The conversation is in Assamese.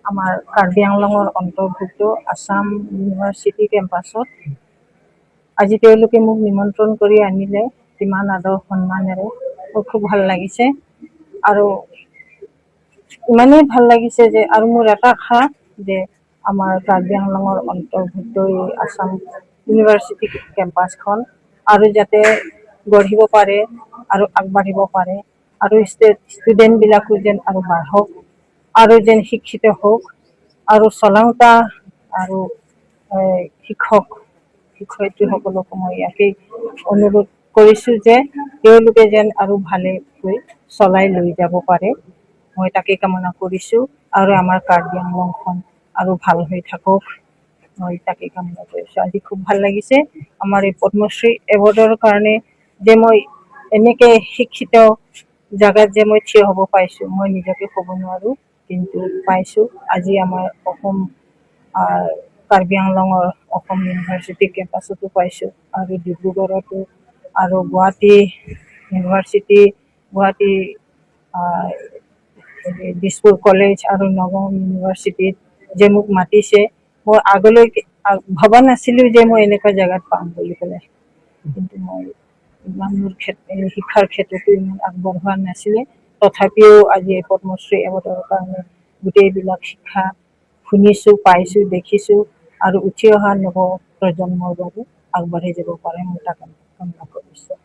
আমাৰ কাৰ্বি আংলঙৰ অন্তৰ্ভুক্ত আছাম ইউনিভাৰ্চিটি কেম্পাছত। আজি তেওঁলোকে মোক নিমন্ত্ৰণ কৰি আনিলে ইমান আদৰ সন্মানেৰে। মোৰ খুব ভাল লাগিছে আৰু ইমানেই ভাল লাগিছে যে আৰু মোৰ এটা আশা যে আমাৰ কাৰ্বি আংলঙৰ অন্তৰ্ভুক্ত এই আছাম ইউনিভাৰ্চিটি কেম্পাছখন আৰু যাতে গঢ়িব পাৰে আৰু আগবাঢ়িব পাৰে আৰু ষ্টুডেণ্টবিলাকো যেন আৰু বাঢ়ক আৰু যেন শিক্ষিত হওক আৰু চলাওঁতা আৰু শিক্ষক শিক্ষয়িত্ৰীসকলকো মই ইয়াকেই অনুৰোধ কৰিছোঁ যে তেওঁলোকে যেন আৰু ভালেকৈ চলাই লৈ যাব পাৰে, মই তাকেই কামনা কৰিছোঁ। আৰু আমাৰ কাৰ্বি আংলংখন আৰু ভাল হৈ থাকক, মই তাকেই কামনা কৰিছোঁ। আজি খুব ভাল লাগিছে। আমাৰ এই পদ্মশ্ৰী এৱাৰ্ডৰ কাৰণে যে মই এনেকৈ শিক্ষিত জাগাত যে মই থিয় হ'ব পাইছোঁ, মই নিজকে ক'ব নোৱাৰোঁ, কিন্তু পাইছোঁ। আজি আমাৰ অসম, কাৰ্বি আংলঙৰ অসম ইউনিভাৰ্চিটি কেম্পাছতো পাইছোঁ আৰু ডিব্ৰুগড়তো আৰু গুৱাহাটী ইউনিভাৰ্চিটি, গুৱাহাটী, হেৰি দিছপুৰ কলেজ আৰু নগাঁও ইউনিভাৰ্চিটিত যে মোক মাতিছে, মই আগলৈ ভবা নাছিলোঁ যে মই এনেকুৱা জেগাত পাম বুলি পেলাই। কিন্তু মই ইমান মোৰ শিক্ষাৰ ক্ষেত্ৰতো ইমান আগবঢ়োৱা নাছিলে। তথাপিও আজি এই পদ্মশ্ৰী এৱাৰ্ডৰ কাৰণে গোটেইবিলাক শিক্ষা শুনিছোঁ, পাইছোঁ, দেখিছোঁ আৰু উঠি অহা নৱ প্ৰজন্মৰ বাবে আগবাঢ়ি যাব পাৰে, মই তাক কামনা কৰিছোঁ।